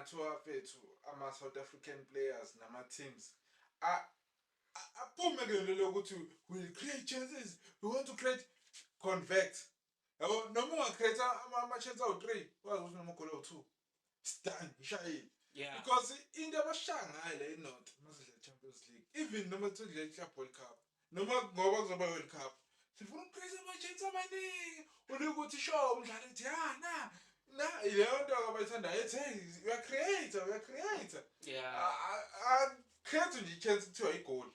Ngathiwa, fethu, ama-South African players nama-teams aphume kule nto lokuthi we create chances, we want to create, convert, yabo. Noma ungacreate ama-chance awu-three, wazi ukuthi noma ugole awu-two, it's done, ishayile. Because into abashaya ngayo le i-North masidlala Champions League, even noma sidlala i-Club World Cup, noma ngoba kuzoba World Cup, sifuna ukucreate ama-chance amaningi, ulikuthi sure umdlali ethi ya na na leyo nto abayithandayo, ethi, "Hey, uyacreate, uyacreate." Create nje i-chance, kuthiwa igoli,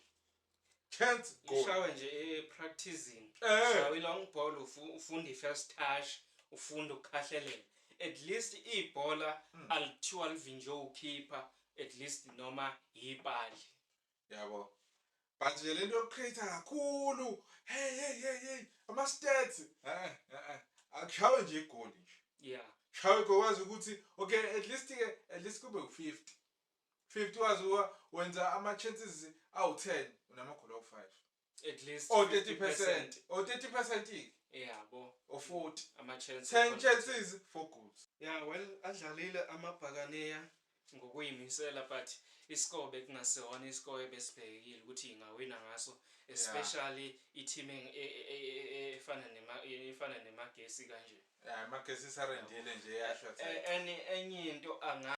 chance, goal. Ishawe nje e-practicing. Shawe i-long ball, ufunda i-first touch, ufunda ukukhahlelela. At least ibhola alithiwa livinjwe ukhipha, at least noma yipali. Yabo, but nje lento yokucreate kakhulu, hey, hey, hey, hey, ama-stats, akushawe nje igoli nje. Shawe igoli, wazi ukuthi okay, at least ke, at least kube u-50 50, wazi wenza ama-chances awu-10, unamagoli awu-5. At least Or 30%, or 30% ke. Yabo. Or 40. Ama-chance. 10 chances, 4 goals. Yeah, well, adlalile amabhakaneya ngokuyimisela, but iscore bekungasona iscore ebesibhekile ukuthi ingawina ngaso, especially i-team efana neMagesi kanje. Yeah, Magesi surrendile nje, yasho. Enye into anga